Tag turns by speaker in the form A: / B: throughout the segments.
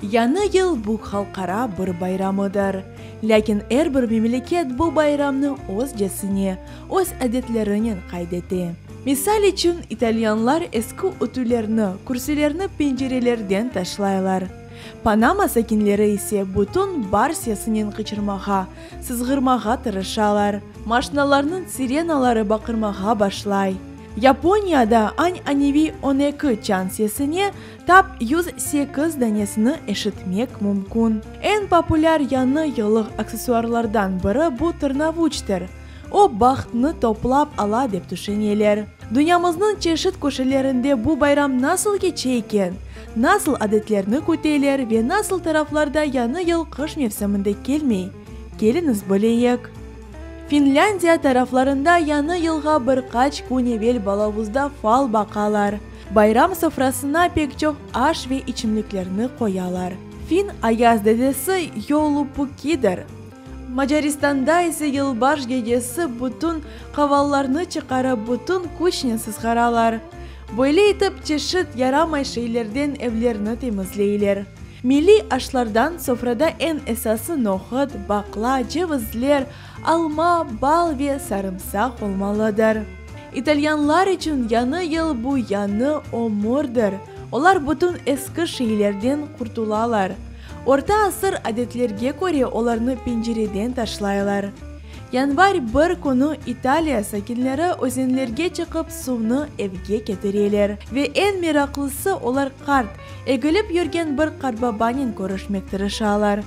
A: Yañı yıl bu halqara bir bayramıdır. Lâkin er bir memleket bu bayramnı özcesine, öz adetlerinen qayd ete. Misal içün, italyanlar eski ütülerni, kürsülerni pencerelerden taşlaylar. Panama sakinleri ise bütün bar sesinen qıçırmağa, sızğırmağa tırışalar. Maşinalarnıñ sirenaları baqırmağa başlay. Yaponiyada añ-aneviy on eki çan sesine tap 108 danesini eşitmek mümkün. Eñ populâr yañı yıllıq aksessuarlardan biri bu tırnavuçtır. O, bahtnı toplap ala dep tüşüneler. Dünyamıznıñ çeşit köşelerinde bu bayram nasıl keçe eken? Nasıl adetlerni küteler ve nasıl taraflarda yañı yıl qış mevsiminde kelmey? Keliñiz bileyik. Finlândiya taraflarında Yañı yılğa bir qaç kün evel balavuzda fal baqalar. Bayram sofrasına pek çoq aş ve içimliklerni qoyalar. Fin Ayaz dedesi Youlupukkidir. Macaristanda ise yılbaş gecesi bütün qavallarnı çıqarıp bütün küçnen sızğıralar. Böyle etip çeşit yaramay şeylerden evlerni temizleyler. Milliy aşlardan sofrada eñ esası nohut, baqla, cevizler, alma, bal ve sarımsaq olmalıdır. İtalyanlar içün Yañı yıl bu yañı ömürdir, olar bütün eski şeylerden qurtulalar. Orta asır adetlerge köre olarnı pencereden taşlaylar. Yanvar bir künü İtaliya sakinleri özenlerge çıqıp suvnı evge ketireler. Ve eñ meraqlısı olar qart, Egilip yürgen bir qartbabanen körüşmek tırışalar.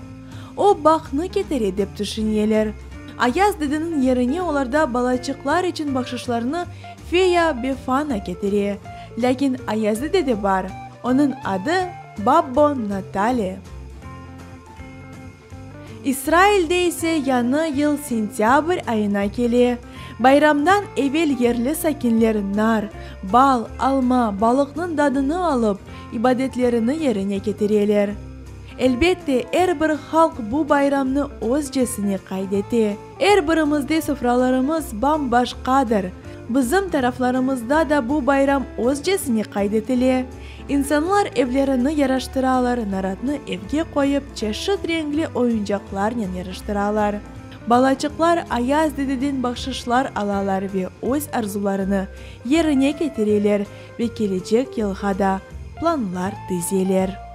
A: O, bahtnı ketire dep tüşüneler. Ayaz dedeniñ yerine olarda balaçıqlar içün bahşışlarnı Feya Befana ketire. Lâkin Ayaz dede de bar, onıñ adı Babbo Natale. İsrailde ise Yañı yıl sentâbr ayına kele. Bayramdan evel yerli sakinler nar, bal, alma, balıqnıñ dadını alıp, ibadetlerini yerine ketireler. Elbette, er bir halq bu bayramnı özcesine qayd ete. Er birimizde sofralarımız bam-başqadır. Bizim taraflarımızda da bu bayram özcesine qayd etile. İnsanlar evlerini yaraştıralar, naratnı evge qoyıp, çeşit renkli oyuncaqlarnen yaraştıralar. Balaçıqlar Ayaz dededen bahşışlar alalar ve öz arzularını yerine ketireler ve kelecek yılğa da planlar tizeler.